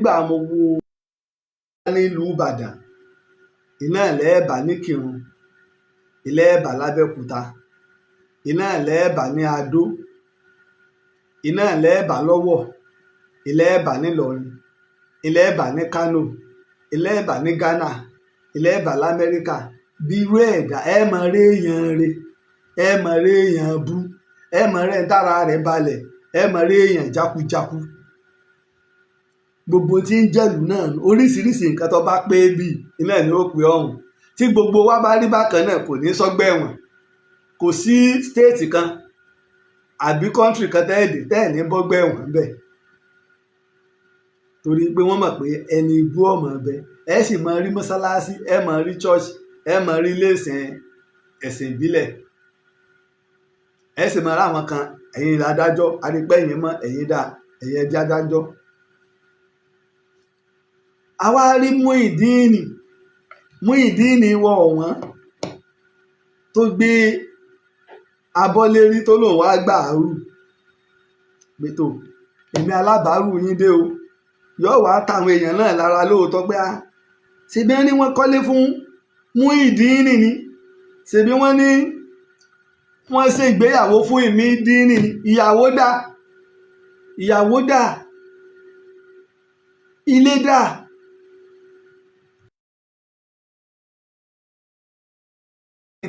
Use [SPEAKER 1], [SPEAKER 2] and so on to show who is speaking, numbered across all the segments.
[SPEAKER 1] Nígbà mo wo nílùú Ìbàdàn, iná lẹ́ẹ̀bà ní Kírun, ilẹ̀ ẹ̀bà lábẹ́òkúta, iná lẹ́ẹ̀bà ní Adó, iná lẹ́ẹ̀bà lọ́wọ̀, ilẹ̀ ẹ̀bà nílọrin, ilẹ̀ ẹ̀bà ní Kano, ilẹ̀ ẹ̀bà ní Ghana, ilẹ̀ ẹ̀bà lamẹ́ríkà. Bí irú ẹ̀dá ẹ mọ̀ rí èèyàn re, ẹ mọ̀ rí èèyàn bú, ẹ mọ̀ rẹ́ ń tára rẹ̀ balẹ̀, ẹ mọ̀ rí èèyàn jákujáku. Gbogbo tí ń jẹ̀lú náà, oríṣiríṣi nǹkan tó bá pé bí iná ni ó pé ọ̀hún. Tí gbogbo wa bá rí bákan náà, kò ní sọ́gbẹ́ ẹ̀wọ̀n. Kò sí state kan àbí country kan tẹ́ẹ̀dì tẹ́ẹ̀ ní bọ́gbẹ́ ẹ̀wọ̀n bẹ́ẹ̀, torí pé wọ́n mọ̀ pé ẹni ibú ọmọ ọbẹ̀. Ẹ sì máa rí mọ́sálásí, ẹ máa rí church, ẹ máa rí ilé ìsìn ẹ̀sìn ìbílẹ̀, ẹ sì máa rí àwọn kan. Ẹ̀yin adájọ́, arípẹ́ ẹ̀yin mọ́, ẹ̀yin dáa, ẹ̀yin ẹjẹ́ adájọ́. Àwa rí Muyideen. Muyideen wọ ọ̀wọ́n tó gbé abọ́lérí tó lòun wá gbà á rù pẹ̀tọ́, èmi alábàárù yín dé o. Yóò wá táwọn èèyàn náà lára lóòótọ́ pé a ṣebí wọ́n ní wọ́n kọ́lé fún Muyideen ni, ṣebí wọ́n ní wọ́n ṣe ìgbéyàwó fún Muyideen ni. Ìyàwó dà, ìyàwó dà, ilé dà.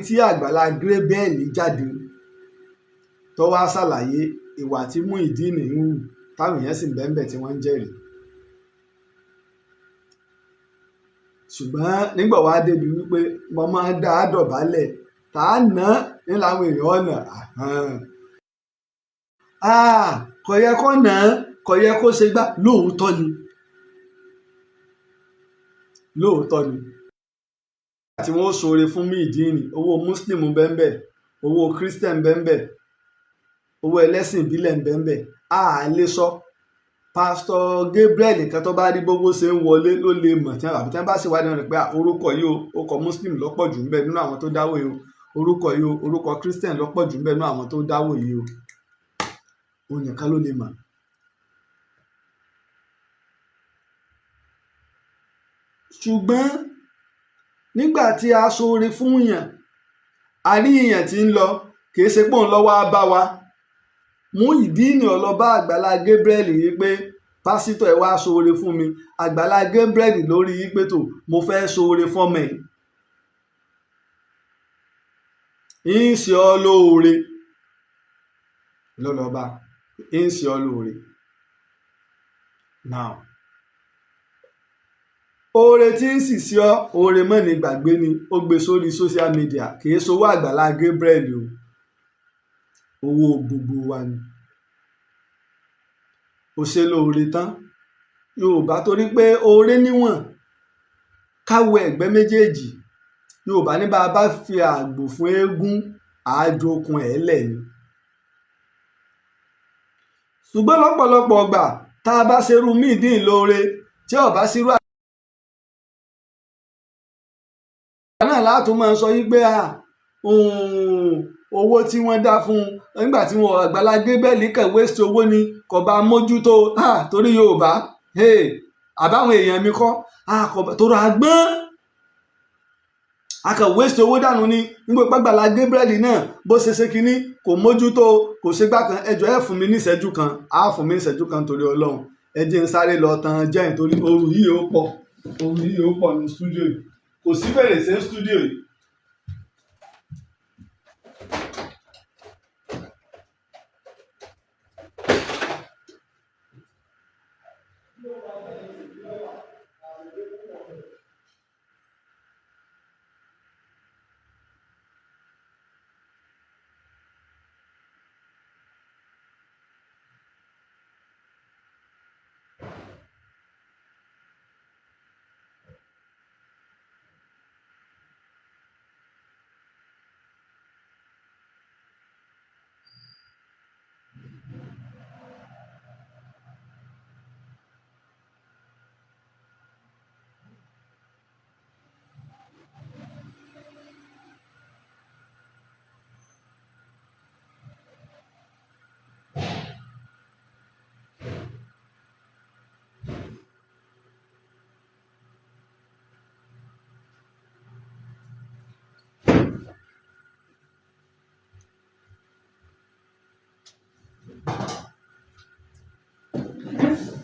[SPEAKER 1] Tí Àgbàlá Gabriel jáde tó wá ṣàlàyé ìwà tí Muyideen ń hù, táwọn èèyàn sì ń bẹ́ẹ̀ tí wọ́n ń jẹ́rìí. Ṣùgbọ́n nígbà wàá débi wípé mo máa ń dá a dọ̀bálẹ̀ tá a ná ní làwọn èèyàn ọ̀nà, kò yẹ kó nà án, kò yẹ kó ṣe gbá. Lóòótọ́ ni, lóòótọ́ ni. Tí wọ́n ṣoore fún Muyideen, owó Muslim bẹ́ẹ̀, owó Christian bẹ́ẹ̀, owó ẹlẹ́sìn ìbílẹ̀ bẹ́ẹ̀. A lè sọ Pásítọ̀ Gabriel nǹkan tó bá rí gbogbo ṣe ń wọlé ló lè mọ̀. Tí àbí tí wọ́n bá ṣèwádìí rẹ̀ pé orúkọ yìí o, orúkọ Muslim lọ́pọ̀ jù ń bẹ nínú àwọn tó dáwó yìí o, orúkọ yìí o, orúkọ Christian lọ́pọ̀ jù ń bẹ nínú àwọn tó dáwó yìí o, òun nìkan ló lè mọ̀. Ṣùgbọ́n nígbà tí a ṣoore fún yàn, a rí èèyàn tí ń lọ, kì í ṣe pé òun lọ́wọ́ á bá wa. Muyideen ọlọ́ba Àgbàlá Gabriel yìí pé pásítọ̀ ẹ wá ṣoore fún mi. Àgbàlá Gabriel lórí yìí pé tó mo fẹ́ ṣoore fọ́mọ ẹ̀, ń ṣe ọ́ lóore lọ́lọ́ba, ń ṣe ọ́ lóore. Now, oore tí ń sì sí ọ, oore mọ́ni gbàgbé ni. Ó gbé sórí social media. Kì í ṣowó Àgbàlá Gabriel o, owó gbogbo wa ni. Ó ṣe lóore tán, Yorùbá, torí pé oore níwọ̀n káwọ ẹ̀gbẹ́ méjèèjì. Yorùbá ní bá a bá fi àgbò fún eégún, àájokun ẹ̀ lẹ̀ ni. Ṣùgbọ́n lọ́pọ̀lọpọ̀ ọgbà tá a bá ṣerú Muyideen lóore, tí ó bá ṣírú náà látún máa sọ yí pé owó tí wọ́n dá fún un nígbà tí wọn Àgbàlá Gabriel kàn waste owó ni, kò bá mójútó. Torí Yorùbá àbáwọn èèyàn mi kọ́ torí àgbọ́n a kàn waste owó dànù ni. Nígbà pàgbàlá Gabriel náà bó ṣe ṣe kínní kò mójútó, kò ṣe gbá kan. Ẹjọ́ ẹ fún mi ní ìṣẹ́jú kan, á fún mi ní ìṣẹ́jú kan torí Ọlọ́run. Ẹ jẹ́ n sáré lọ tan jẹ́ nítorí ooru yìí ó pọ̀, ooru yìí ó pọ̀ ní stúdíò yìí, kò sí fèrèsé stúdíò yìí.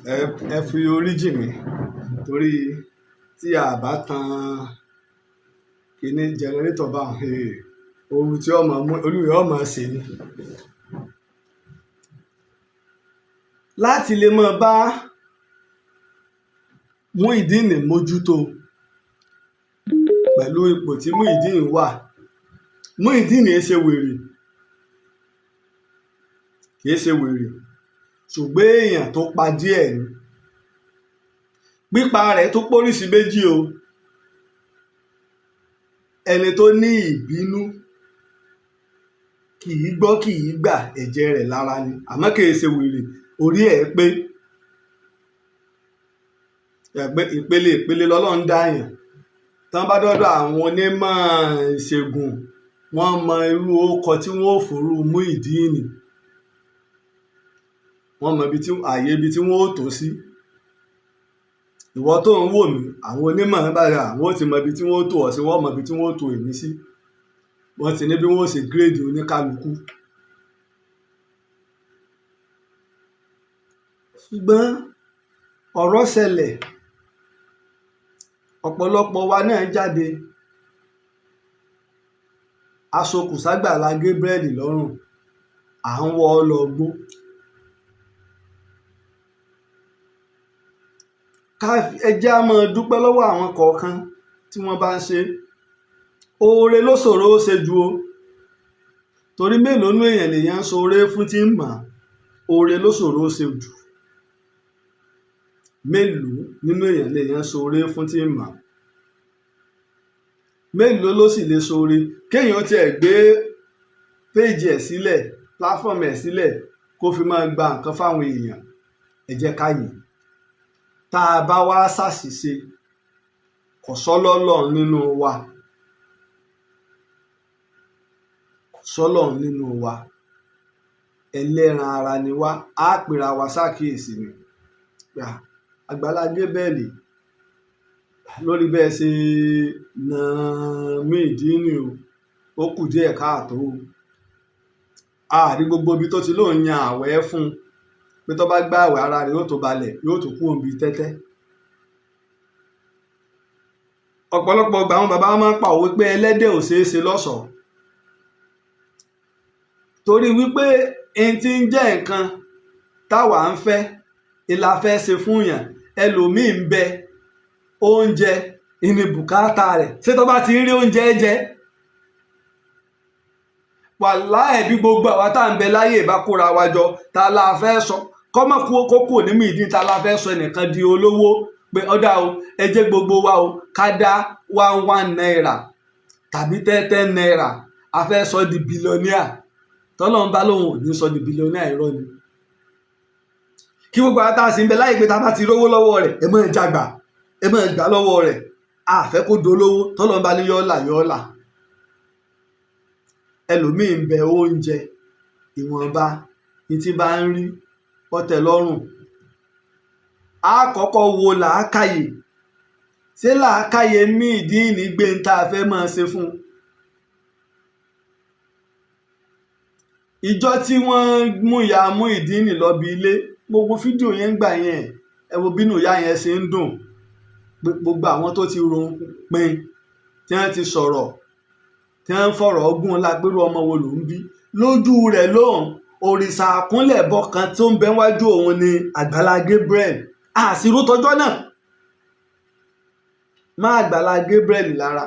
[SPEAKER 1] Ẹ fi orí jì mí, torí tí a bá tan kíní generator bá, ooru tí ọmọ mú olúwe ọmọ ṣe ni. Láti lè máa bá Muyideen mójútó pẹ̀lú ipò tí Muyideen wà. Muyideen kìí ṣe wèrè, kìí ṣe wèrè, ṣùgbọ́n èèyàn tó pa díẹ̀ ni. Pípa rẹ̀ tó póríṣi méjì o. Ẹni tó ní ìbínú kì í gbọ́, kì í gbà, ẹ̀jẹ̀ rẹ̀ lára ni, àmọ́ kì í ṣe wèrè, orí ẹ̀ pé. Ìpele ìpele lọ́lọ́run dá yàn. Tán bá dọ́dọ̀ àwọn onímọ̀ ìṣègùn, wọ́n mọ irú orúkọ tí wọ́n ó fòrú Muyideen, wọ́n mọ ibi tí ààyè ibi tí wọ́n ó tó sí. Ìwọ tó ń wò mí, àwọn onímọ̀ báyìí, àwọn ó ti mọ ibi tí wọ́n ó tò ọ́ sí, wọ́n mọ ibi tí wọ́n ó tò èmi sí. Wọ́n ti ní bí wọ́n ó ṣe gírèdì oníkálukú. Ṣùgbọ́n ọ̀rọ̀ ṣẹlẹ̀, ọ̀pọ̀lọpọ̀ wa náà jáde, aṣokùnságbàlá Gabriel lọ́rùn, à ń wọ́ ọ lọ gbó. Ẹ jẹ́ á máa dúpẹ́ lọ́wọ́ àwọn kọ̀ọ̀kan tí wọ́n bá ń ṣe. Oore ló ṣòro ó ṣe ju o, torí mélòó nú èèyàn lèèyàn ń ṣoore fún tí ń mọ̀. Oore ló ṣòro ó ṣe jù. Mélòó nínú èèyàn lèèyàn ń ṣoore fún tí ń mọ̀? Mélòó ló sì lè ṣoore? Kéèyàn tiẹ̀ gbé péèjì ẹ̀ sílẹ̀, platform ẹ̀ sílẹ̀, kó fi máa gba nǹkan fáwọn èèyàn. Ẹ jẹ́ ká yìn. Tá a bá wá ṣàṣìṣe, kò sọ́lọ́lọ́run nínú wa, kò sọ́lọ́run nínú wa. Ẹlẹ́ran ara ni wá, á pera wa ṣàkíyèsí ni. Àgbàlá Gabriel, lórí bẹ́ẹ̀ ṣe na Muyideen o, ó kù díẹ̀ káàtó o. Àárí gbogbo ibi tó ti lóun yan àwẹ̀ fún un pé tó bá gbá àwẹ̀, ara rẹ̀ yóò tó balẹ̀, yóò tó kú òǹbí tẹ́tẹ́. Ọ̀pọ̀lọpọ̀ ọgbà àwọn bàbá máa ń pa òwe pé ẹlẹ́dẹ̀ ò ṣeé ṣe lọ́ṣọ̀ọ́, torí wípé ẹni tí ń jẹ́ nǹkan táwa ń fẹ́ ìlà fẹ́ ṣe fún yàn. Ẹlòmíì ń bẹ, oúnjẹ ìní bùkátà rẹ̀. Ṣé tó bá ti rí oúnjẹ jẹ, wàláhì, bí gbogbo àwa tá à ń bẹ láyé ìbá kóra wa jọ, ta la fẹ́ sọ kọ́mọ kókó ní Muyideen, ta la fẹ́ sọ ẹnìkan di olówó pé ọ̀dà o, ẹ jẹ́ gbogbo wa o, ká dá 1 1 naira tàbí 10 10 naira, a fẹ́ sọ di billionaire. Tọ́lọ́run bá lóun ò ní sọ di billionaire, irọ́ ni. Kí gbogbo àwọn tá a sì ń bẹ láyé pé tá a bá ti rówó lọ́wọ́ rẹ̀, ẹ máa jagbà, ẹ máa gbà lọ́wọ́ rẹ̀, a fẹ́ kó dolówó. Tọ́lọ́run bá ní yọ́ọ̀là yọ́ọ̀là. Ẹlòmíì ń bẹ, oúnjẹ ìwọ̀nba ní tí bá ń rí ọ̀tẹ̀ lọ́rùn. A kọ́kọ́ wo làákàyè. Ṣé làákàyè Muyideen gbé ń tá a fẹ́ máa ṣe fún un? Ìjọ tí wọ́n mú ìyá Muyideen lọ bí ilé, gbogbo fídíò yẹn ń gbà yẹn, ẹ wo bínú ìyá yẹn ṣe ń dùn. Gbogbo àwọn tó ti ro pin, tí wọ́n ti sọ̀rọ̀, tí wọ́n ń fọ̀rọ̀ gún un lápẹ́rú, ọmọ wo ló ń bí lójú rẹ̀ lóhùn, òrìṣà àkúnlẹ̀bọ kan tó ń bẹ wájú òun ni Àgbàlá Gabriel. Àṣírò tọjọ́ náà má Àgbàlá Gabriel lára.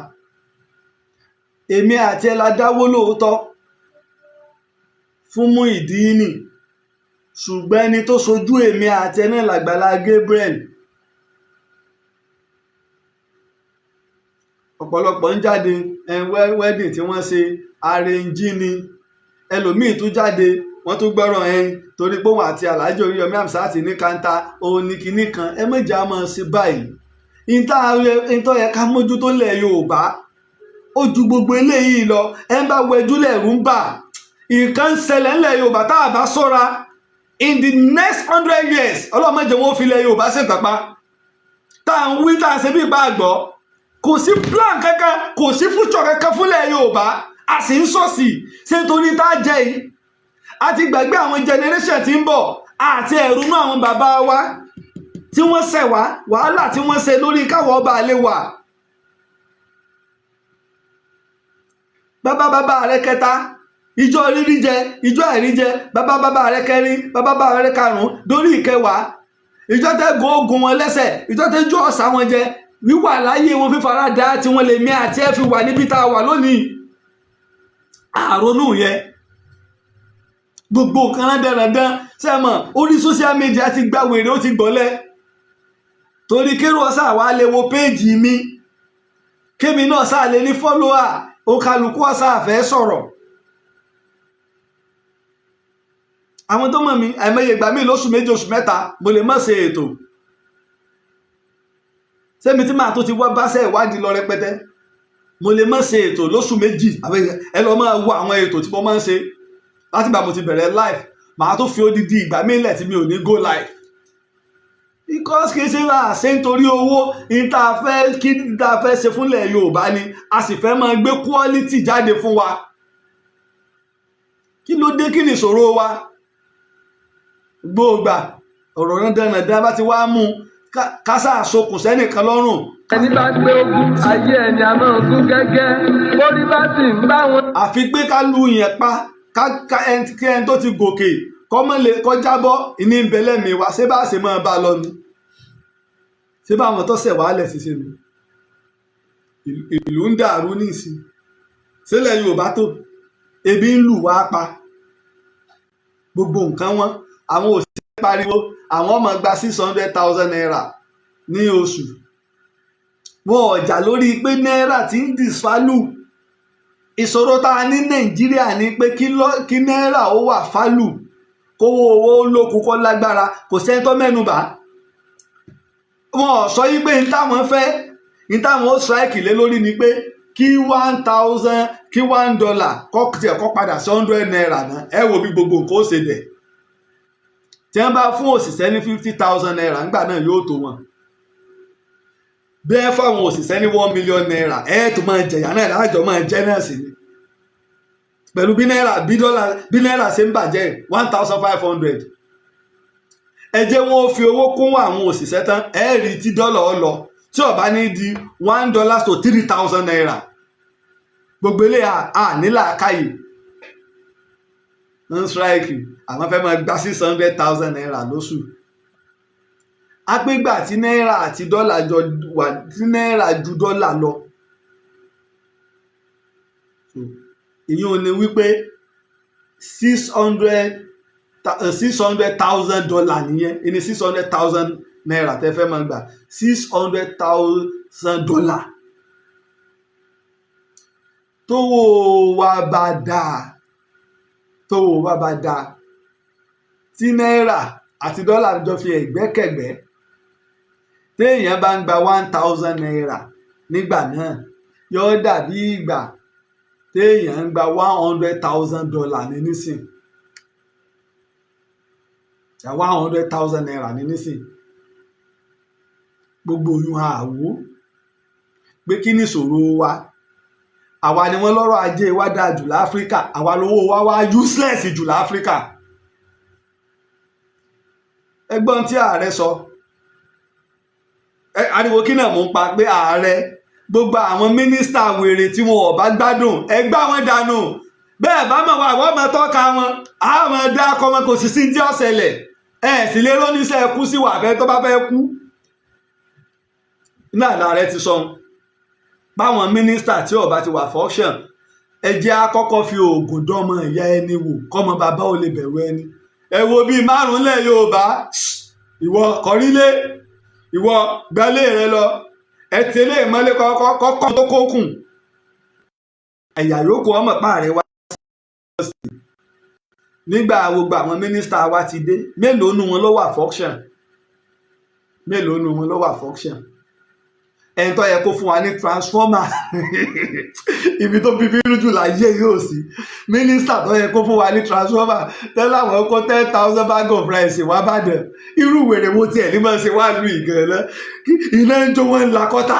[SPEAKER 1] Èmi àti ẹ la dáwó lóòótọ́ fún Muyideen, ṣùgbọ́n ẹni tó sojú èmi àti ẹ náà làgbàlá Gabriel. Ọ̀pọ̀lọpọ̀ ń jáde, wedding tí wọ́n ṣe arrange ni. Ẹlòmíì tún jáde, wọ́n tún gbọ́rọ̀ ẹyin torí pé òun àti Alhaji Oríyọmí Hamzat ní kanta, òun ní kinní kan. Ẹ méjì á máa ṣe báyìí. Ìtọ́ yẹ ká mójútó lẹ̀ Yorùbá ó ju gbogbo eléyìí lọ. Ẹ ń bá wẹjú lẹ̀rú ń bà. Nǹkan ń ṣẹlẹ̀ ńlẹ̀ Yorùbá, tá a bá ṣọ́ra, in the next 100 years, Ọlọ́run má jẹ́ wọn fi ilẹ̀ Yorùbá ṣètàpá. Tá à ń wí, tá à ń ṣe bí ìgbà àgbọ̀, kò sí plan kankan, kò sí future kankan fúnlẹ̀ Yorùbá. A sì ń sọ̀sì ṣé nítorí tá a jẹ yìí, a ti gbàgbé àwọn generation tí ń bọ̀ àti ẹ̀rù náà àwọn bàbá wa. Tí wọ́n ṣẹ̀ wá, wàhálà tí wọ́n ṣe lórí káwọ́ ọba lè wà. Bàbá bàbá rẹ kẹta, ìjọ rírí jẹ, ìjọ àìrí jẹ. Bàbá bàbá rẹ kẹrin, bàbá bàbá rẹ karùnún, dórí ìkẹwàá, ìjọ tẹgùn ogun wọn lẹ́sẹ̀, ìjọ tẹjọ ọsà wọn jẹ, wíwà láyé wọn, fífara dá tí wọn lè mí àti ẹ fi wà níbi tá a wà lónìí. Àrònú yẹn, gbogbo nǹkan rán dandan sẹ́mọ̀ orí social media ti gba wèrè, ó ti gbọ́lẹ̀ torí kérò ọ̀sà wa lè wo péèjì mi, kémi náà sáà lè ní follower, òkàlùkù ọ̀sà fẹ́ sọ̀rọ̀. Àwọn tó mọ̀ mí, àìmọye ìgbà míì, lóṣù 2, oṣù 3, mo lè má ṣe ètò. Sẹ́mi tí màá tó ti wá báṣẹ́ ìwádìí lọ rẹpẹtẹ, mo lè má ṣe ètò lóṣù 2. Ẹ lọ máa wo àwọn ètò tí mo máa ń ṣe láti ìgbà mo ti bẹ̀rẹ̀ live. Màá tó fi odidi ìgbà míì lẹ̀ tí mi ò ní go live, because kì í ṣe wá ṣe nítorí owó. Níta fẹ́ kí níta fẹ́ ṣe fúnlẹ̀ Yorùbá ni, a sì fẹ́ máa gbé quality jáde fún wa. Kí ló dé? Kí ni ìṣòro wa? Gbóògbà ọ̀rọ̀ náà dandan bá ti wá mú kásá àsokùn sẹ́nìkan lọ́rùn.
[SPEAKER 2] Ẹni bá gbé ogun ayé ẹni a máa gún gẹ́gẹ́, bórí bá sì ń bá wọn.
[SPEAKER 1] Àfi pé ká lu yẹn pa ká kí ẹni tó ti gòkè kọ́mọ́ lè kọjá bọ́ ìní ìbẹ̀lẹ̀ mi wá. Ṣé bá ṣe máa bá a lọ ni? Ṣé báwọn tó ṣẹ̀ wàhálẹ̀ ṣiṣẹ́ nu? Ìlú ń dàrú nísìn. Sílẹ̀ Yorùbá tó ebi ń lù wá pa, gbogbo nǹkan wọn. Àwọn òṣìṣẹ́ pariwo àwọn ọmọ gba ₦600,000 ní oṣù. Wọn ọjà lórí pé náírà ti ń disvalue. Ìṣòro tá a ní Nàìjíríà ni pé kí náírà ó wà value, kówó owó lókun, kó lágbára. Kò sẹ́ni tó mẹ́nubà. Wọn ò sọ yí pé n táwọn fẹ́, n táwọn ó strike lé lórí ni pé kí 1,000, kí $1 kọ́ tiẹ̀ kọ́ padà sí ₦100 náà. Ẹ wo bí gbogbo nǹkan ó ṣe dẹ̀. Tí wọ́n bá fún òṣìṣẹ́ ní ₦50,000 ńgbà náà, yóò tó wọn. Bí ẹ fáwọn òṣìṣẹ́ ní ₦1 million, ẹ tó máa jẹ̀yà náà, láàjọ máa jẹ́ náà sí ni. Pẹ̀lú bí náírà, bí dọ́là, bí náírà ṣe ń bàjẹ́, 1,500, ẹ jẹ́ wọn ó fi owó kún àwọn òṣìṣẹ́ tán. Ẹ rí tí dọ́là ọ lọ, tí ó bá ní di $1 to ₦3,000. Gbogbo ilé à nílà káyè ń strike, àwọn fẹ́ máa gba ₦600,000 lóṣù. Apégbà tí náírà àti dọ́là jọ wà, tí náírà ju dọ́là lọ, ìyẹn ò ní wípé $600,000 nìyẹn. Ìní ₦600,000 tẹ́ fẹ́ máa gbà, $600,000. Tówó wa bá dáa, tówó wa bá dáa, tí náírà àti dọ́là jọ fi ẹ̀gbẹ́kẹ̀gbẹ́, téèyàn bá ń gba ₦1,000 nígbà náà, yóò dàbí ìgbà téèyàn ń gba $100,000 ní nísìn, ₦100,000 ní nísìn. Gbogbo oyún àwò pé kí ni ìṣòro wa? Àwa ni wọ́n lọ́rọ̀ ajé wa dáa jù láfíríkà, àwa lówó wa wá useless jù láfíríkà. Ẹgbọ́n tí ààrẹ sọ, ariwo kí náà mò ń pa pé ààrẹ, gbogbo àwọn mínísítà wèrè tí wọn ò bá gbádùn, ẹ gbá wọn dànù. Bẹ́ẹ̀ bá mọ̀ wá, àwọn ọmọ tọ́ka wọn, àwọn dá akọ wọn, kò sì sí tí ó ṣẹlẹ̀. Ẹ sì lè róníṣẹ́ kú sí wà fẹ́ tó bá fẹ́ kú náà. Láàrẹ ti sọ báwọn mínísítà tí ó bá ti wà function, ẹ jẹ́ á kọ́kọ́ fi oògùn dánmọ ìyá ẹni wò, kọ́mọ bàbá ò lè bẹ̀rù ẹni. Ẹ wo bíi márùn lẹ̀ Yorùbá, ìwọ kọrílé, ìwọ gbalé rẹ lọ, ẹ tẹ́lẹ̀ mọ́lẹ̀ kọ́kọ́ tó kókùn ẹ̀yà yòókù ọmọ páàrẹ̀ wá sí. Nígbà gbogbo àwọn mínísítà wa ti dé, mélòó nu wọn ló wà function? Mélòó nu wọn ló wà function? Ẹni tó yẹ kó fún wa ní transformer, ibi tó bí bínú jù láyé yóò sí, mínísítà tó yẹ kó fún wa ní transformer tẹ́lẹ̀, àwọn kó 10,000 bag of rice wá bàdàn. Irú wèrè wo tiẹ̀ ní máa ṣe wá lu ìgànnà, iná ń jó, wọn ń la kọ́tà.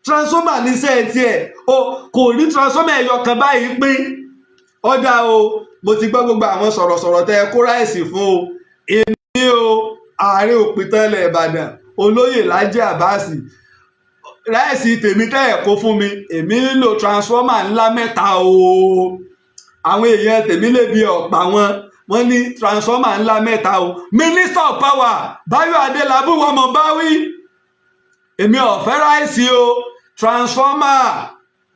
[SPEAKER 1] Transformer níṣẹ́ tiẹ̀ o, kò ní transformer ẹ̀yọ kan báyìí pín ọ̀dà o. Mo ti gbọ́ gbogbo àwọn sọ̀rọ̀sọ̀rọ̀ tẹ́ ẹ kó rice fún o. Èmi o, Ààrẹ òpìtàn ilẹ̀ Ìbàdàn, Olóyè Lájí Àbáàsì, rice tèmi tẹ́ ẹ̀ kó fún mi, èmi nílò transformer ńlá mẹ́ta o. Àwọn èèyàn tèmi lè bí ọ̀pá wọn, wọ́n ní transformer ńlá mẹ́ta o. Minister of Power, Báyọ̀ Adélábù, wọn mọ̀ bá wí, èmi ò fẹ́ rice o, transformer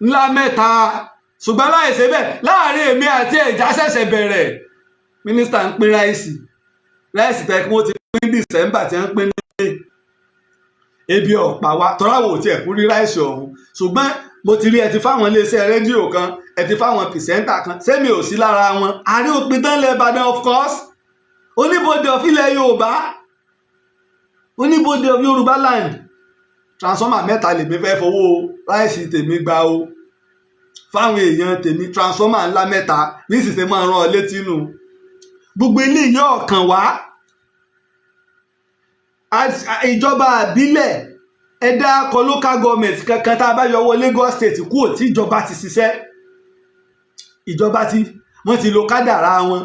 [SPEAKER 1] ńlá mẹ́ta. Ṣùgbọ́n láìsí bẹ́ẹ̀, láàrin èmi àti ẹ̀já ṣẹ̀ṣẹ̀ bẹ̀rẹ̀. Mínísítà ń pín rice, rice tẹ́ kí wọ́n ti pín December tí wọ́n ń pín ní ebi ọ̀pá wa tọ́lá wò tiẹ̀ kú rí rice ọ̀hún. Ṣùgbọ́n mo ti rí ẹ ti fáwọn iléeṣẹ́ rédíò kan, ẹ ti fáwọn presenter kan, sẹ́mi ò sí lára wọn. Àrí òpin tán lẹ̀ Ìbàdàn, of course, oníbodè of ilẹ̀ Yorùbá, oníbodè of Yorùbá land. Transformer mẹ́ta lèmi fẹ́ fowó rice tèmi gbà o, fáwọn èèyàn tèmi, transformer ńlá mẹ́ta. Nísinsìnyí máa rán ọ létí nù, gbogbo eléyìí ọ̀kan wá. Ìjọba àbílẹ̀, ẹ dákọ local government kankan tá a bá yọwọ́ Lagos State kúrò tí ìjọba ti ṣiṣẹ́. Ìjọba tí wọ́n ti lo kádàrá wọn,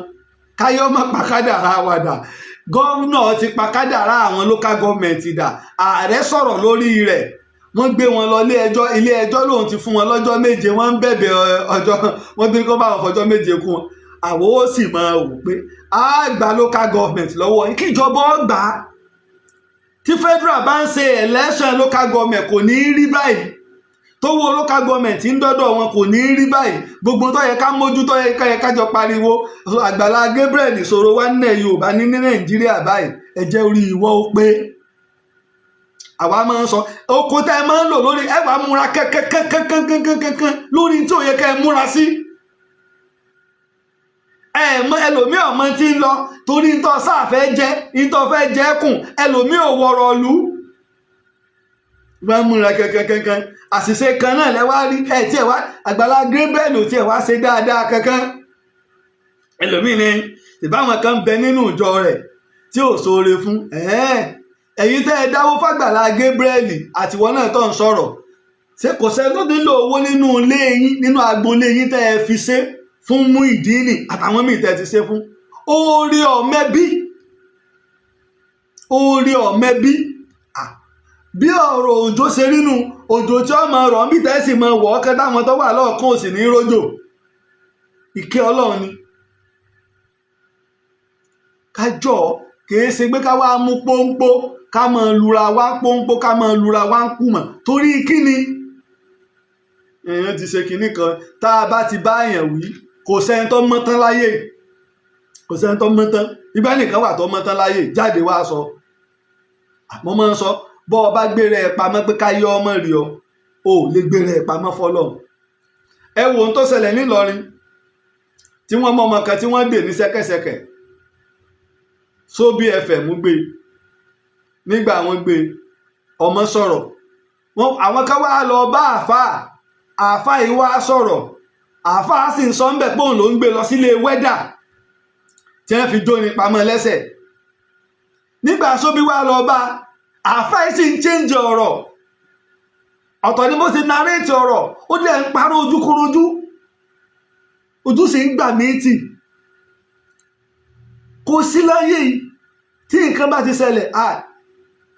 [SPEAKER 1] káyọ́ mọ́ pa kádàrá wa dà. Gómìnà ti pa kádàrá àwọn local government dà. Ààrẹ sọ̀rọ̀ lórí rẹ̀, wọ́n gbé wọn lọ ilé ẹjọ́. Ilé ẹjọ́ lòun ti fún wọn lọ́jọ́ 7, wọ́n ń bẹ̀bẹ̀ ọjọ́, wọ́n bí kó bá wọn fọjọ́ 7 kún wọn. Àwọn ó sì máa wò pé á gba local government lọ́wọ́ yín, kíjọba ó gbà á. Tí federal bá ń ṣe election local government, kò ní í rí báyìí. Tówó local government ń dọ́dọ̀ wọn, kò ní í rí báyìí. Gbogbo tó yẹ ká mójú tó yẹ ká jọ pariwo. Àgbàlá Gabriel, ìṣòro wa nílẹ̀ Yorùbá ní Nàìjíríà báyìí, ẹ jẹ́ orí ìwọ ó pé. Àwa máa ń sọ oko tẹ́ ẹ máa ń lò lórí ẹ wàá múra kankankankankankankan lórí tí ò yẹ ká ẹ múra sí. Ẹ mọ ẹlòmíì ọmọ tí ń lọ torí ń tọ́ sáà fẹ́ jẹ́ ń tọ́ fẹ́ jẹ́ kùn, ẹlòmíì ò wọ̀rọ̀ lù wọ́n múra kankankankan. Àṣìṣe kan náà lẹ wá rí ẹ tí ẹ wá. Àgbàlá Gabriel ò tí ẹ wá ṣe dáadáa kankan. Ẹlòmíì ni ìbáwọn kan bẹ nínú ìjọ rẹ̀ tí ò ṣoore fún. Ẹ̀yin tẹ́ ẹ dáwó fàgbàlá Gabriel, àtiwọ́ náà tó ń sọ̀rọ̀, ṣé kò sẹ́ni tó nílò owó nínú ilé yín, nínú agboolé yín, tẹ́ ẹ fi ṣe fún Muyideen àtàwọn míì tẹ́ ẹ ti ṣe fún? Oore ọ̀mẹ́bí, oore ọ̀mẹ́bí. Bí ọ̀rọ̀ òjò ṣe rínu, òjò tí ó máa rọ̀ ń bí tẹ́sí máa wọ̀ ọ́ kẹ́tà, àwọn tó wà lọ́ọ̀kan ò sì ní rójò. Ìkẹ́ Ọlọ́run ni kájọ, kìí ṣe pé ká wá mú pọ́npọ́, ká máa lura wá pọ́npọ́, ká máa lura wá ń kùmọ̀. Torí kíni? Èèyàn ti ṣe kinní kan tá a bá ti bá èèyàn wí, kò sẹ́ni tó mọ́ tán láyé, kò sẹ́ni tó mọ́ tán. Ibà nìkan wà tó mọ́ tán láyé, jáde wá sọ. Àmọ́ máa ń sọ, bọ́ ọ bá gbére ẹ pamọ́ pé ká yọ ọmọ rí ọ, o ò lè gbére ẹ pamọ́ fọlọ́run. Ẹ wo ohun tó ṣẹlẹ̀ nílọrin tí wọ́n mọ ọmọ kan tí wọ́n dè ní ṣẹ́kẹ́ṣẹkẹ̀. Sóbí FM gbé. Nígbà wọ́n gbé, ọmọ sọ̀rọ̀ wọn, àwọn kan wá lọ bá àáfàá. Àáfàá yìí wá sọ̀rọ̀, àáfàá sì ń sọ ń bẹ̀ pé òun ló ń gbé lọ sílé wẹ́dà tí wọ́n fi jóni pamọ́ lẹ́sẹ̀. Nígbà sóbí wá lọ bá àáfàá yìí, sì ń change ọ̀rọ̀. Ọ̀tọ̀ ni bó ṣe narrate ọ̀rọ̀, ó dẹ̀ ń parọ́ ojúkorojú, ojú sì ń gbà mí tì. Kò sí láyé yìí tí nǹkan bá ti ṣẹlẹ̀,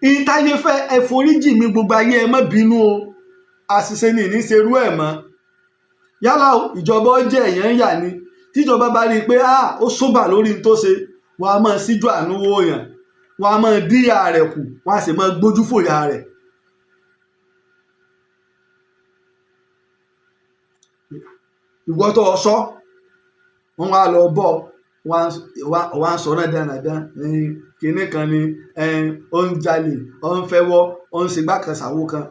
[SPEAKER 1] ìtayé fẹ́ ẹ foríjì mi, gbogbo ayé, ẹ má bínú o, àṣìṣe ni, ìní ṣerú ẹ̀ mọ́. Yálà ìjọba ó jẹ́ èèyàn ń yà ni, tíjọba bá rí i pé ó sóbà lórí tó ṣe, wọn a máa síjú àánú wò yàn, wọn a máa díyà rẹ̀ kù, wọn a sì máa gbójú fòyà rẹ̀. Ìwọ tó o sọ, wọn wá lọ bọ, wọn wá ń sọ náà dáradára, kinní kan ni, ó ń jalè, ó ń fẹ́wọ́, ó ń ṣe gbákan ṣàwo kan.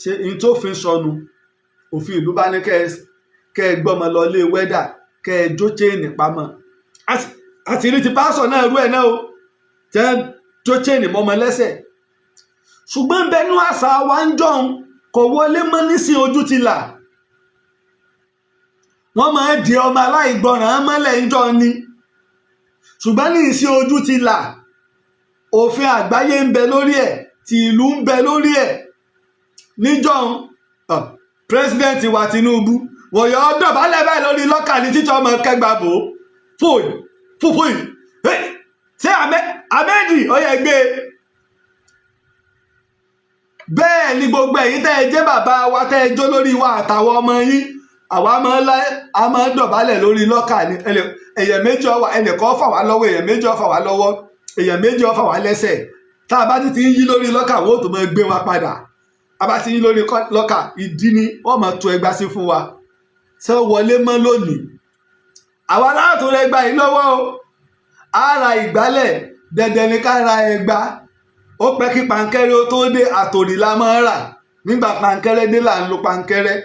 [SPEAKER 1] Ṣé n tó fi sọnù òfin ìlú bá ní kẹ́ ẹ gbọ́mọ lọ lé wẹ́dà, kẹ́ ẹ jó chain pamọ́? Àti rí ti pásọ̀ náà rú ẹ̀ náà o, tẹ́ jó chain mọ́mọ lẹ́sẹ̀. Ṣùgbọ́n bẹnu àṣà wa ń jọun, kò wọlé mọ́ nísìn, ojú ti là. Wọ́n máa ń di ọmọ aláìgbọràn mọ́lẹ̀ ń jọ ni, ṣùgbọ́n ní ìsìn ojú ti là, òfin àgbáyé ń bẹ lórí ẹ̀, tí ìlú ń bẹ lórí ẹ̀. Níjọ́un, president wa Tinubu wọ̀yọ̀ dọ̀bálẹ̀ báyìí lórí lọ́kà ní títọ́ ọmọ kẹgbà bò ó fòyì fòfòyì. Ṣé Ahmed ó yẹ gbé bẹ́ẹ̀ ni? Gbogbo ẹ̀yin tẹ́ ẹ jẹ́ bàbá wa, tẹ́ ẹ jó lórí wa àtàwọn ọmọ yín, àwa máa ń lá, a máa ń dọ̀bálẹ̀ lórí lọ́kà ni. Èèyàn méjì ọwà, ẹnìkan fà wá lọ́wọ́, èèyàn méjì ó fà wá lọ́wọ́, èèyàn méjì ó fà wá lẹ́sẹ̀. Tá a bá ti ń yí lórí lọ́kà, wọ́n ó tó máa gbé wa padà. A bá ti yí lórí lọ́kà, ìdí ni wọ́n máa tu ẹgbàá sí fún wa. Ṣé wọlé mọ́ lónìí? Àwa láàtún rẹ gba yìí lọ́wọ́ o. A ra ìgbálẹ̀, dandan ni ká ra ẹgba. Ó pẹ́ kí pankẹ́rẹ́ ó tó dé, àtòrí la máa ń rà. Nígbà pankẹ́rẹ́ dé là ń lo pankẹ́rẹ́.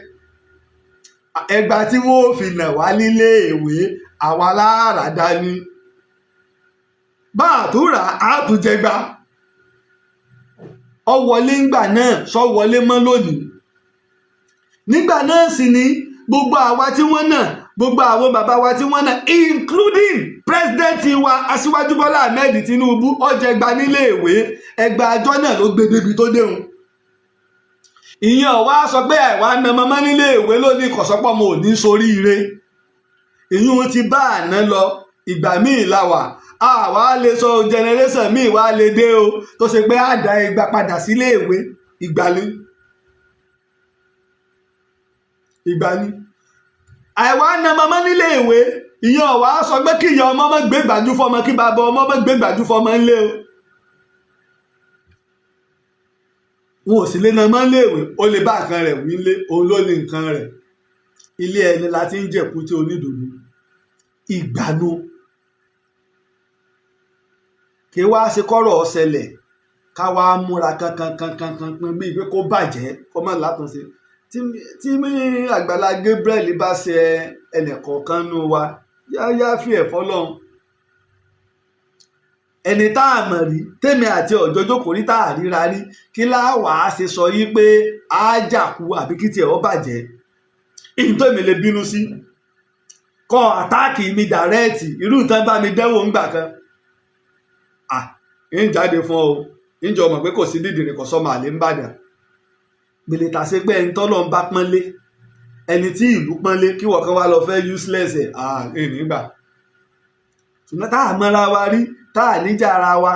[SPEAKER 1] Ẹgba tí wọ́n ò fi nà wá nílé ìwé, àwa láàrá dání. Bá àtúrà àtúnjẹgba ọ wọlé ńgbà náà, sọ wọlé mọ́ lónìí? Nígbà náà sì ni gbogbo àwa tí wọ́n náà, gbogbo àwọn bàbá wa tí wọ́n náà, including president wa, Aṣíwájú Bọ́lá Ahmed Tinubu, ó jẹgba nílé ìwé. Ẹgbà àjọ náà ló gbé débi tó déhùn. Ìyẹn ọ̀wá sọ pé ẹ̀wà na mọ́mọ́ nílé ìwé lónìí, kọ̀sọ́pọ̀ mo ò ní soríire. Ìyún ti bá àná lọ. Ìgbà míì la wà, àwa lè sọ generation míì wá lè dé o, tó ṣe pé á dá ẹgbà padà sílé ìwé. Ìgbàlè ìgbà ni àìwá na mọ́mọ́ nílé ìwé, ìyẹn ọ̀wá sọ pé kí ìyá ọmọ mọ́ gbé gbàjú fọmọ, kí bàbá ọmọ mọ́ gbé gbàjú fọmọ ńlé o. Wọn ò sì lè na mọ́ léèwé, ó lè bá nǹkan rẹ̀ wí lé, òun ló ní nǹkan rẹ̀. Ilé ẹni la ti ń jẹ̀kú tí onídòdó ìgbàanu kí wá ṣe kọ́rọ̀ ọ̀ṣẹlẹ̀, ká wá múra kankan kankan kankan bíi pé kó bàjẹ́, kó má látúnṣe. Tí Àgbàlá Gabriel bá ṣe ẹnìkọ̀ọ̀kan nú wa, yá fi ẹ̀fọ́ lọ́hùn. Ẹni tá a mọ̀ rí, tèmi àti ọ̀jọ́ jókòó rí, tá a ríra rí, kí láwàá ṣe sọ yí pé á jàkú àbí kí tiẹ̀ ó bàjẹ́? Ìyìn tó èmi lè bínú sí kọ́ attack mi direct, irú nǹkan bá mi dẹ́wò ńgbà kan, à ń jáde fún ọ o, ń jọ mọ̀ pé kò sí dídìrín, kò sọmọ àlè ń bàdàn gbèlè tà sí pé ẹni tọ́lọ́ ń bá pọ́nlé, ẹni tí ìlú pọ́nlé, kí wọ́n kan wá lọ fẹ́ useless ẹ̀ à nígbà. Ṣùgbọ́n tá a mọ́ra wa rí, tá a níjà ara wa,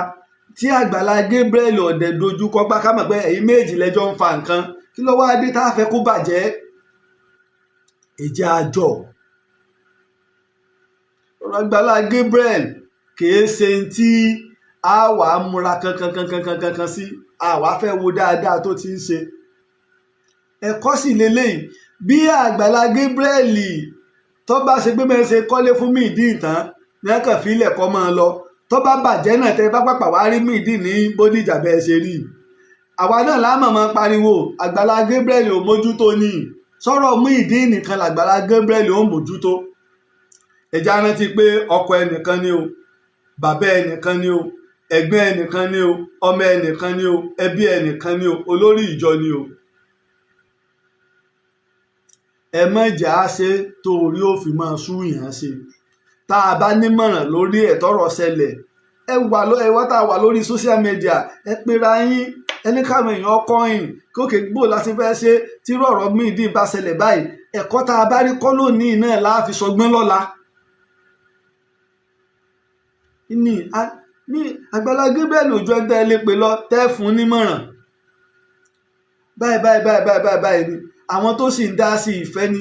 [SPEAKER 1] tí Àgbàlá Gabriel ọ̀dẹ̀ dojú kọ gbá, ká mọ̀ pé ẹ̀yin méjì lẹ́jọ́ ń fa nǹkan, kí ló wá dé tá a fẹ́ kó bàjẹ́? Ìjà àjọ ọ̀rọ̀ Àgbàlá Gabriel kìí ṣe tí a wà á múra kankan kankan kankan kan sí. A wà á fẹ́ wo dáadáa tó ti ń ṣe, ẹ̀kọ́ sì lélẹ́yìí. Bí Àgbàlá Gabriel tó bá ṣe pé mẹ́rin ṣe kọ́lé fún Muyideen tán ní ẹ̀kàn fílẹ̀ kọ́ máa lọ, tó bá bàjẹ́ náà, tẹ́ bá pàpà wá rí Muyideen ní Bódìjà bẹ́ẹ̀ ṣe rí, àwa náà láàmọ̀ máa pariwo Àgbàlá Gabriel ò mójútó ni. Sọ̀rọ̀ Muyideen nìkan làgbàlá Gabriel ò mójútó. Ẹja rántí pé ọkọ ẹnìkan ni o, bàbá ẹnìkan ni o, ẹ̀gbọ́n ẹnìkan ni o, ọmọ ẹnìkan ni o, ẹbí ẹnìkan ni o, olórí ìjọ ni o. Ẹ má jà á ṣe torí ó fi máa súyàn ṣe. Tá a bá nímọ̀ràn lórí ẹ̀, tọ́rọ̀ ṣẹlẹ̀, ẹ wà ló ẹ wá tá a wà lórí social media, ẹ pera yín, ẹ ní káwọn èèyàn kọ́yìn kókè gbò láti fẹ́ ṣe. Tí ọ̀rọ̀ Muyideen bá ṣẹlẹ̀ báyìí, ẹ̀kọ́ tá a bá rí kọ́ lónìí náà la fi sọgbọ́n lọ́la. Ní Àgbàlá Gabriel ojú ẹ̀ tẹ́ ẹ lè pè lọ tẹ́ fún nímọ̀ràn báyìí báyìí báyìí báyìí báyìí báyìí ni. Àwọn tó sì ń dá sí ìfẹ́ ni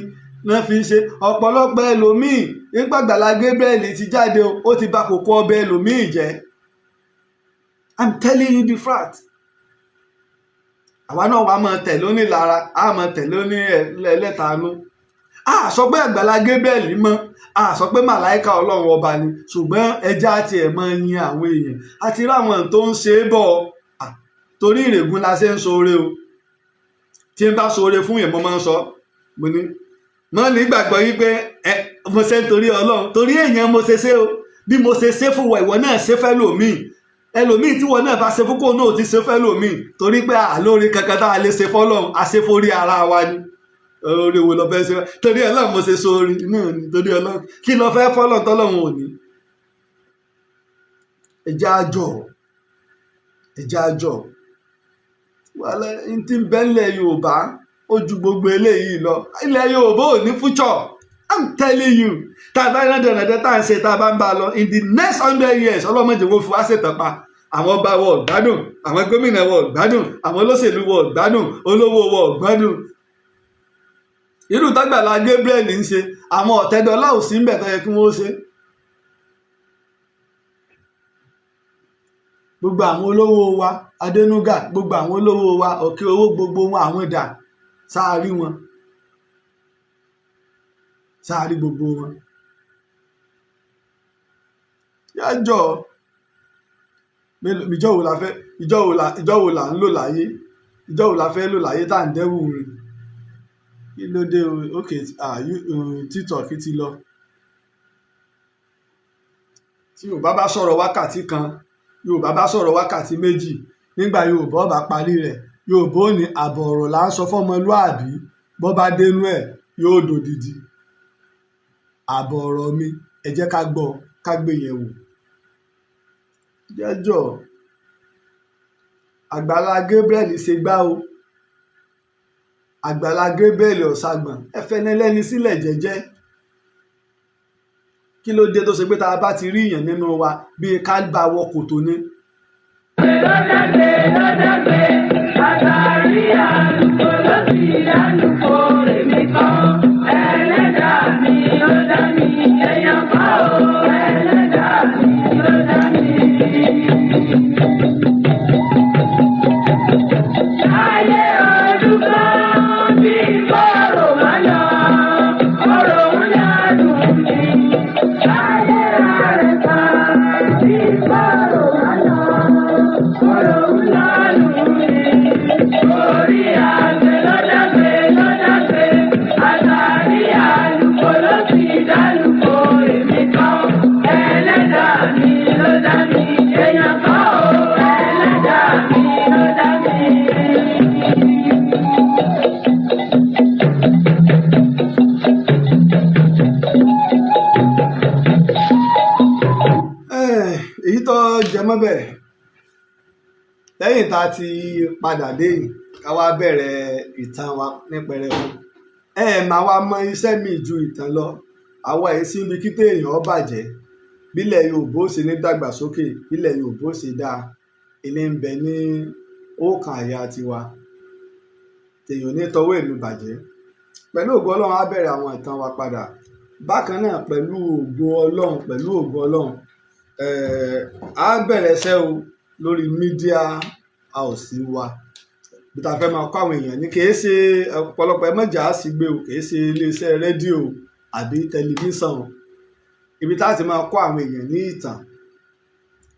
[SPEAKER 1] wọ́n fi ń ṣe. Ọ̀pọ̀lọpọ̀ ẹlòmíì nípa Àgbàlá Gabriel ti jáde, ó ti bà kókó ọbẹ̀ ẹlòmíì jẹ́. I'm telling you the fact. Àwa náà wàá máa tẹ̀ lóní lára, á máa tẹ̀ lóní ẹlẹ́tanú. A sọ pé Àgbàlá Gabriel mọ́, a sọ pé màláìka Ọlọ́run ọba ni, ṣùgbọ́n ẹja tiẹ̀ máa yin àwọn èèyàn àti ráwọn tó ń ṣe é bọ̀. Torí ìrègùn la ṣe ń ṣoore o. Tí n bá ṣoore fún yẹn, mo máa ń sọ, mo ní mo ní gbàgbọ́ yí pé ẹ mo ṣe ń torí Ọlọ́run, torí èèyàn mo ṣe ṣe o. Bí mo ṣe ṣe fún wọ, ìwọ náà ṣe fẹ́ lòmíì. Ẹlòmíì tí wọn náà bá ṣe fún, kóun náà ti ṣe fẹ́ lòmíì, torí pé àlórí kankan tá a lè ṣe fọ́lọ́run, a ṣe forí ara wa ni. Orí wo lọ fẹ́ ṣe? Torí Ọlọ́run mo ṣe sórí náà ni, torí Ọlọ́run. Kí lọ fẹ́ fọ́lọ́run tọ́lọ́run ò ní? Ẹjẹ́ àjọ, ẹjẹ́ àjọ wàhálà tí ń bẹ́ńlẹ̀ Yorùbá, ó ju gbogbo eléyìí lọ. Ilẹ̀ Yorùbá ò ní future. I'm telling you, tá a bá rán dandan tá à ń ṣe, tá a bá ń bá a lọ, in the next 100 years, ọlọ́mọdé wo fi wá ṣètàn pa. Àwọn ọba wọ̀ gbádùn, àwọn gómìnà wọ̀ gbádùn, àwọn olóṣèlú wọ̀ gbádùn, olówó wọ̀ gbádùn. Irú tágbàlá Gabriel ń ṣe, àwọn Ọ̀tẹ́dọ́lá ò sí ń bẹ̀ tó yẹ kí wọ́n ṣe. Gbogbo àwọn olówó wa, Adénúgà, gbogbo àwọn olówó wa, òkè owó, gbogbo wọn, àwọn dà? Sáárí wọn, sáárí gbogbo wọn. Yájọ ìjọ wo la fẹ́, ìjọ wo la ń lò láyé, ìjọ wo la fẹ́ lò láyé tá à ń dẹ́wù rìn? Kí ló dé o? Ok, ah, TikTok ti lọ. Tí Yorùbá bá sọ̀rọ̀ wákàtí kan, Yorùbá bá sọ̀rọ̀ wákàtí 2, nígbà Yorùbá ó bá parí rẹ̀, Yorùbá ò ní àbọ̀ ọ̀rọ̀ là ń sọ fọ́mọlúàbí, bó bá dénú ẹ̀ yóò dòdìdì. Àbọ̀ ọ̀rọ̀ mi, ẹ jẹ́ ká gbọ́, ká gbé yẹ̀wò. Jẹ́jọ́ Àgbàlá Gabriel ṣe gbá o, Àgbàlá Gabriel ọ̀sàgbọ̀n, ẹ fẹni ẹlẹ́ni sílẹ̀ jẹ́jẹ́. Kí ló dé tó ṣe pé tá a bá ti rí èèyàn nínú wa, bíi ká bá wọ kòtò ni?
[SPEAKER 2] Lọ́dàgbé lọ́dàgbé, àtàrí àlùkò ló ti dánùkò èmi kan. Ẹlẹ́dàá mi ló dá mi, èèyàn kọ́ o, ẹlẹ́dàá mi ló dá mi. Ayé ọdún kan bí kóró máa lọ, kóró ń ládùn mi. Ayé àrẹ̀sà bí kóró máa lọ, kóró ń ládùn mi. Orí àgbẹ̀ lọ́dàgbé lọ́dàgbé, àtàrí àlùkò ló ti dálùkò èmi kan. Ẹlẹ́dàá mi ló dá mi, èèyàn kọ́ o, ẹlẹ́dàá mi ló dá mi.
[SPEAKER 1] Èyí tó jẹ mọ́ bẹ́ẹ̀, lẹ́yìn tá a ti padà dé yìí, ká wá bẹ̀rẹ̀ ìtàn wa ní pẹrẹu. Ẹ máa wá mọ iṣẹ́ mi ju ìtàn lọ. Àwa èyí sí ibi kí téèyàn ó bàjẹ́, bílẹ̀ Yorùbá ó ṣe ní dàgbàsókè, bílẹ̀ Yorùbá ó ṣe dáa, ilé ń bẹ ní ọkàn àyà tiwa. Tèèyàn ní tọwọ́ èmi bàjẹ́. Pẹ̀lú ògo Ọlọ́run, á bẹ̀rẹ̀ àwọn ìtàn wa padà. Bákan náà, pẹ̀lú ògo Ọlọ́run, pẹ̀lú ògo Ọlọ́run, á bẹ̀rẹ̀ iṣẹ́ o lórí media house wa, bí ta fẹ́ máa kọ́ àwọn èèyàn ní. Kìí ṣe ọ̀pọ̀lọpọ̀, ẹ mọ̀jà á sì gbé o, kìí ṣe iléeṣẹ́ rédíò àbí tẹlifíṣàn o. Ibi tá a ti máa kọ́ àwọn èèyàn ní ìtàn,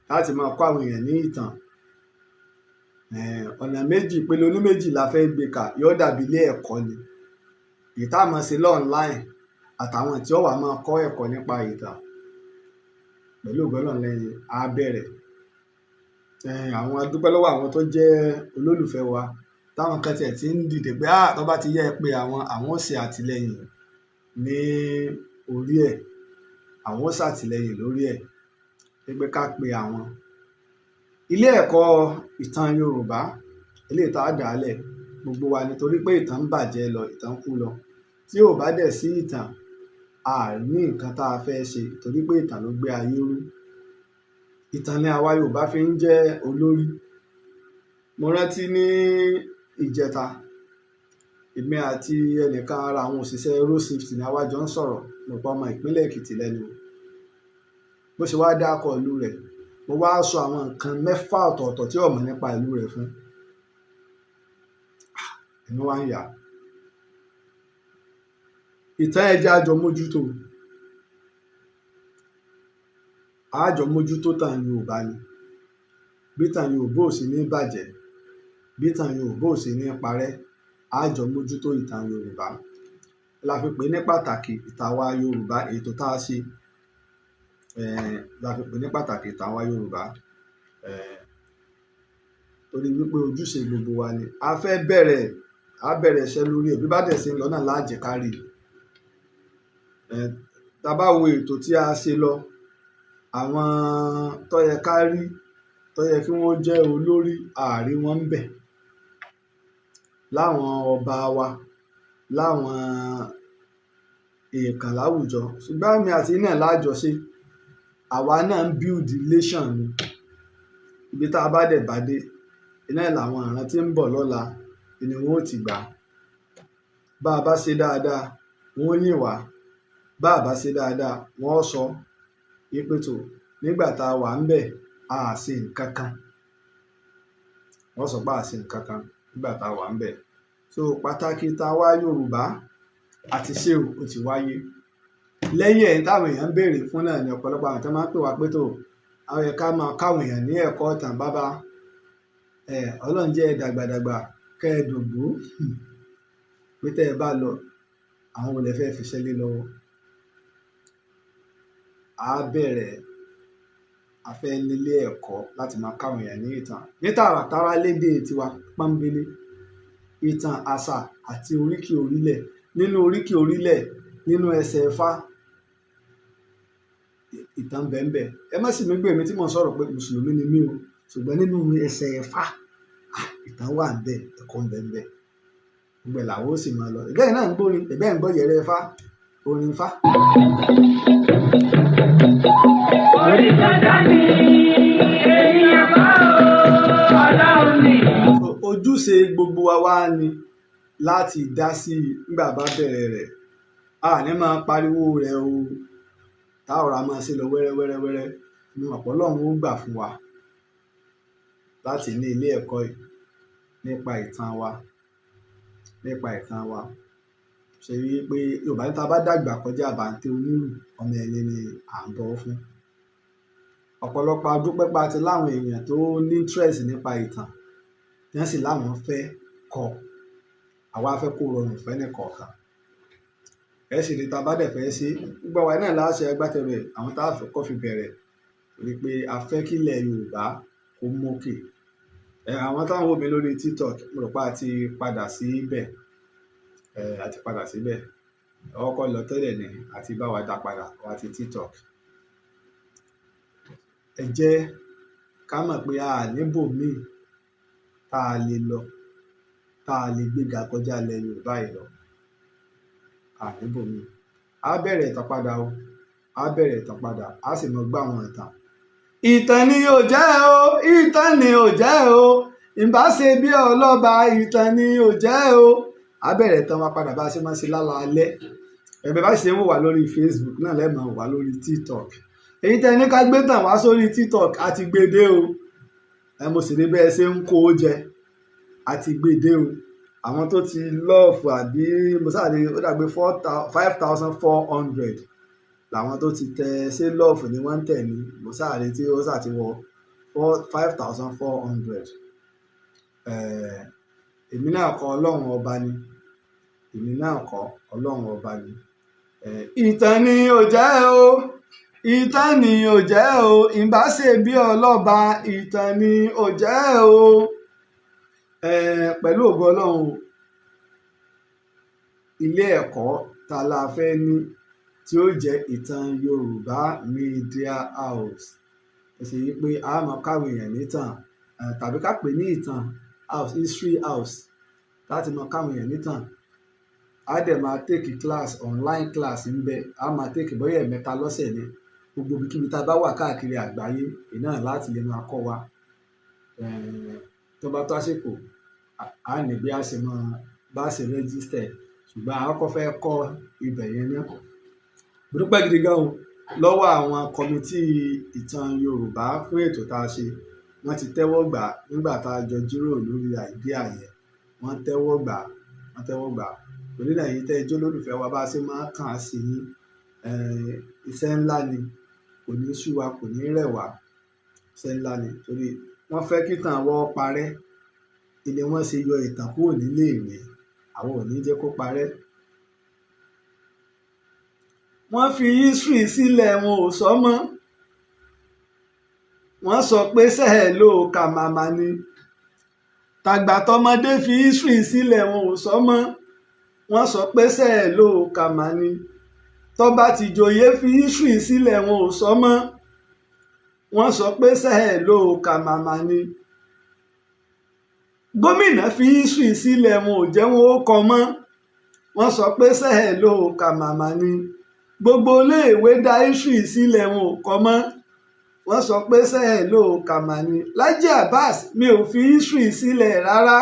[SPEAKER 1] tá a ti máa kọ́ àwọn èèyàn ní ìtàn. Ọ̀nà méjì, ìpele oníméjì la fẹ́ gbé kà, yóò dàbí ilé ẹ̀kọ́ ni. Èyí tá a máa ṣe online àtàwọn tí ó wà máa kọ́ ẹ̀kọ́ nípa ìtàn. Pẹ̀lú ògo Ọlọ́run lẹ́yìn á bẹ̀rẹ̀. Àwọn adúpẹ́ lọ́wọ́ àwọn tó jẹ́ olólùfẹ́ wa, táwọn kan tiẹ̀ ti ń dìde pé ah, tó bá ti yẹ pé àwọn ó ṣe àtìlẹ́yìn ní orí ẹ̀, àwọn ó ṣàtìlẹ́yìn lórí ẹ̀ pé ká pe àwọn. Ilé ẹ̀kọ́ ìtàn Yorùbá, eléyìí tá a dà á lẹ̀ gbogbo wa, nítorí pé ìtàn ń bàjẹ́ lọ, ìtàn ń kú lọ. Tí ò bá dẹ̀ sí ìtàn, a ní nǹkan tá a fẹ́ ṣe, torí pé ìtàn ló gbé ayé ró. Ìtàn ni àwa Yorùbá fi ń jẹ́ olórí. Mo rántí ní ìjẹta, èmi àti ẹnìkan ara àwọn òṣìṣẹ́ road safety ní àwa jọ ń sọ̀rọ̀ nípa ọmọ ìpínlẹ̀ Èkìtì lẹ́nu. Bó ṣe wá dákọ̀ ìlú rẹ̀, mo wá sọ àwọn nǹkan mẹ́fà ọ̀tọ̀ọ̀tọ̀ tí ò mọ̀ nípa ìlú rẹ̀ fún. Ẹnu wá ń yà. Ìtàn ẹ jẹ́ á jọ mójútó. Á jọ mójútó tàn Yorùbá ni. Bí ìtàn Yorùbá ò sì ní bàjẹ́, bí ìtàn Yorùbá ò sì ní parẹ́, á jọ mójútó ìtàn Yorùbá. La fi pè ní pàtàkì ìtàn àwa Yorùbá, ètò tá a ṣe. La fi pè ní pàtàkì ìtàn àwa Yorùbá. Torí wípé ojúṣe gbogbo wa ni. A fẹ́ bẹ̀rẹ̀, a bẹ̀rẹ̀ iṣẹ́ lórí ẹ̀. Bí bá dẹ̀ ṣe ń lọ náà láàjẹ́ ká rí. Tá bá wo ètò tí a ṣe lọ, àwọn tó yẹ ká rí, tó yẹ kí wọ́n jẹ́ olórí, a rí wọn ń bẹ̀. Láwọn ọba wa, láwọn Èèkàn láwùjọ. Ṣùgbọ́n èmi àti yín náà lájọṣe, àwa náà ń build nation ni. Ibi tá a bá dẹ̀ bá dé, iná làwọn ìran tí ń bọ̀ lọ́la ni wọ́n ó ti gbà. Bá a bá ṣe dáadáa, wọ́n ó yìn wá. Bá a bá ṣe dáadáa, wọ́n ó sọ wípé tó nígbà tá a wà ńbẹ̀, a à ṣe nǹkan kan. Wọ́n sọ pé a ṣe nǹkan kan nígbà tá a wà ńbẹ̀. So pàtàkì ìtàn àwa Yorùbá àti ṣé o, ó ti wáyé. Lẹ́yìn ẹ̀ táwọn èèyàn ń béèrè fún náà ni ọ̀pọ̀lọpọ̀ àwọn tó máa ń pè wá pé tó, ó yẹ ká máa káwọn èèyàn ní ẹ̀kọ́ ìtàn bàbá. Ọlọ́run jẹ́ ẹ dàgbàdàgbà kẹ́ ẹ dògbó. Pé tẹ́ ẹ bá lọ, àwọn wo lẹ fẹ́ fiṣẹ́ lé lọ́wọ́? A bẹ̀rẹ̀, a fẹ́ nílé ẹ̀kọ́ láti máa káwọn èèyàn ní ìtàn. Ní tààràtàrà lédè tiwa pọ́nńbélé. Ìtàn, àṣà àti oríkì orílẹ̀. Nínú oríkì orílẹ̀, nínú ẹsẹ̀ Ifá, ìtàn ń bẹ ńbẹ̀. Ẹ má sì mí gbọ́ èmi tí mò ń sọ̀rọ̀ pé Mùsùlùmí ni mí o. Ṣùgbọ́n nínú ẹsẹ̀ Ifá, ìtàn wà ńbẹ̀, ẹ̀kọ́ ń bẹ ńbẹ̀. Gbogbo ẹ̀ làwa ó sì máa lọ. Ẹ̀bẹ̀ yín náà ń gbórin, ẹ̀bẹ̀ ń gbọ́ yẹ̀rẹ̀ Ifá, orin Ifá.
[SPEAKER 2] Orí dandan ni ènìyàn kọ́ o, Ọlọ́run ni.
[SPEAKER 1] So ojúṣe gbogbo wa wá ní láti dá sí i nígbà bá bẹ̀rẹ̀ rẹ̀. A ní máa pariwo rẹ̀ o. Tá ọ̀rá máa ṣe lọ wẹ́rẹ́ wẹ́rẹ́ wẹ́rẹ́. Mo mọ̀ pé Ọlọ́run ó gbà fún wa láti ní ilé ẹ̀kọ́ yìí nípa ìtàn wa, nípa ìtàn wa. Ṣé wípé Yorùbá ní tí a bá dàgbà kọjá bàǹtẹ́ onírù, ọmọ ẹni ni à ń bọ́ fún. Ọ̀pọ̀lọpọ̀ a dúpẹ́ pé a ti láwọn èèyàn tó ní interest nípa ìtàn, tí wọ́n sì láwọn fẹ́ kọ́. Àwa fẹ́ kó rọrùn fún ẹnì kọ̀ọ̀kan. Ẹ sì rí tí a bá dẹ̀ fẹ́ ṣe, gbogbo àwa náà lá ṣe agbátẹrù ẹ̀, àwọn tá a fẹ́ kọ́ fi bẹ̀rẹ̀. Torí pé a fẹ́ kí ilẹ̀ Yorùbá kó mókè. Àwọn táwọn wò mí lórí TikTok, mo rò pé a ti padà síbẹ̀. A ti padà síbẹ̀. Ó kọ́kọ́ lọ tẹ́lẹ̀ ni, a ti bá wa dá padà wá ti TikTok. Ẹ jẹ́ ká mọ̀ pé a níbòmíì tá a lè lọ, tá a lè gbéga kọjá ilẹ̀ Yorùbá yìí lọ. A níbòmíì. A bẹ̀rẹ̀ ìtàn padà o. A bẹ̀rẹ̀ ìtàn padà, a sì mọ gbọ́ àwọn ìtàn. Ìtàn ni ò jẹ́ o, ìtàn ni ò jẹ́ o. Ìbá ṣe bí ọlọ́ba, ìtàn ni ò jẹ́ o. A bẹ̀rẹ̀ ìtàn wa padà bá a ṣe máa ń ṣe lálaalẹ́. Ẹ̀bẹ̀ bá ṣe ń wò wá lórí Facebook náà lẹ́ẹ̀ máa wò wá lórí TikTok. Èyí tẹ́ ní ká gbé tàn wá sórí TikTok, a ti gbé dé o. Mo sì ní bẹ́ẹ̀ ṣe ń kó jẹ, a ti gbé dé o. Àwọn tó ti love àbí mo sáà ní ó dàgbé 5,400 làwọn tó ti tẹ ṣé love ni wọ́n ń tẹ̀ ní. Mo sáà rí tí ó sáà ti wọ 4, 5,400. Èmi náà kọ́, Ọlọ́run ọba ni. Èmi náà kọ́, Ọlọ́run ọba ni. Ìtàn ni ò jẹ́ o. Ìtàn ni ò jẹ́ o. Ìbá ṣe bí ọlọ́ba, ìtàn ni ò jẹ́ o. Pẹ̀lú ògo Ọlọ́run, ilé ẹ̀kọ́ ta la fẹ́ ní tí ó jẹ́ Ìtàn Yorùbá Media House. Ó ṣe wípé a máa káwọn èèyàn nítàn, tàbí ká pè ní ìtàn house, history house, láti máa káwọn èèyàn nítàn. A dẹ̀ máa take class, online class ń bẹ. A máa take bóyá ẹ̀ẹ̀mẹta lọ́sẹ̀ ni. Gbogbo ibikíbi tá a bá wà káàkiri àgbáyé, iná láti lè máa kọ́ wa. Tó bá tó àsìkò, a ní bí a ṣe máa bá ṣe register. Ṣùgbọ́n a kọ́kọ́ fẹ́ kọ́ ibẹ̀ yẹn ná. Mo dúpẹ́ gidi gan o lọ́wọ́ àwọn committee ìtàn Yorùbá fún ètò tá a ṣe. Wọ́n ti tẹ́wọ́ gbà nígbà tá a jọ jíròrò lórí idea yẹn. Wọ́n tẹ́wọ́ gbà, wọ́n tẹ́wọ́ gbà. Torí náà ẹ̀yin tẹ́ ẹ jẹ́ olólùfẹ́ wa bá ṣe máa kàn án sí yín. Iṣẹ́ ńlá ni, kò ní sú wa, kò ní rẹ̀ wá. Iṣẹ́ ńlá ni torí wọ́n fẹ́ kí ìtàn wa ó parẹ́. Ìní wọ́n ṣe yọ ìtàn kúrò nílé ìwé. Àwọn ò ní jẹ́ kó parẹ́. Wọ́n fi history sílẹ̀, wọn ò sọ mọ́. Wọ́n sọ pé sẹ́ẹ̀ ló kà màmá ni. Tàgbà tọmọdé fi history sílẹ̀, wọn ò sọ mọ́. Wọ́n sọ pé sẹ́ẹ̀ ló kà mà ni. Tọ́ba ti joyè fi history sílẹ̀, wọn ò sọ mọ́. Wọ́n sọ pé sẹ́ẹ̀ ló kà màmá ni. Gómìnà fi history sílẹ̀, wọn ò jẹ́ wọn ó kọ mọ́. Wọ́n sọ pé sẹ́ẹ̀ ló kà màmá ni. Gbogbo iléèwé da history sílẹ̀, wọn ò kọ́ mọ́. Wọ́n sọ pé sẹ́ẹ̀ ló kà mà ní. Laji Abbas, mi ò fi history sílẹ̀ rárá.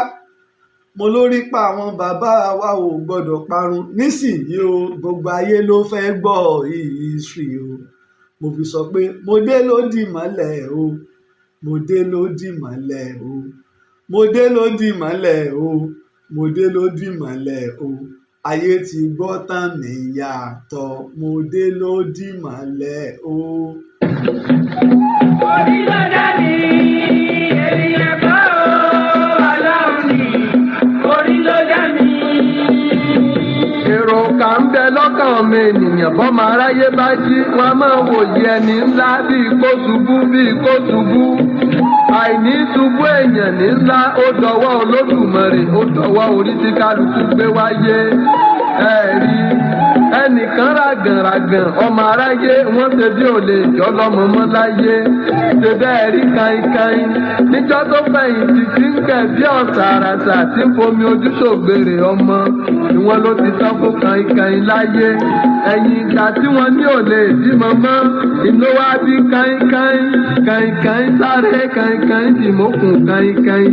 [SPEAKER 1] Mo lórí pa àwọn bàbá wa ò gbọ́dọ̀ parun nísìnyí o. Gbogbo ayé ló fẹ́ gbọ́ history o. Mo fi sọ pé mo dé ló dì mọ́lẹ̀ o, mo dé ló dì mọ́lẹ̀ o, mo dé ló dì mọ́lẹ̀ o, mo dé ló dì mọ́lẹ̀ o. Ayé ti gbọ́ tán mi yàtọ̀, mo dé ló dì mọ́lẹ̀ o.
[SPEAKER 2] Orí ló dá mi, ènìyàn kọ́ o, Ọlọ́run ni, orí ló dá mi.
[SPEAKER 3] Èrò kà ń bẹ lọ́kàn ọmọ ènìyàn. Bọ́mọ aráyé bá jí, wọn a máa wòye ẹni ńlá bíi kó ṣubú, bíi kó ṣubú. Àìní ṣubú èèyàn ní ńlá, ó dọwọ́ Olódùmarè, ó dọwọ́ orí tí kálukú gbé wáyé. Ẹ rí ẹnìkan ràgànràgàn, ọmọ aráyé wọ́n ṣe bí ò lè jọ́ lọ́mọ mọ́ láyé. Ṣe bẹ́ẹ̀ rí kainkain níjọ́ tó fẹ̀yìntì tí ń kẹ̀ bí ọ̀sàràsà tí ń fomi ojú ṣògbèrè ọmọ ìwọ̀n ló ti tán fún kainkain láyé. Ẹ̀yìn ìgbà tí wọ́n ní ò lè bímọ mọ́, ìlú wa bí kainkain. Kainkain sáré, kainkain dìmọ́kùn kainkain.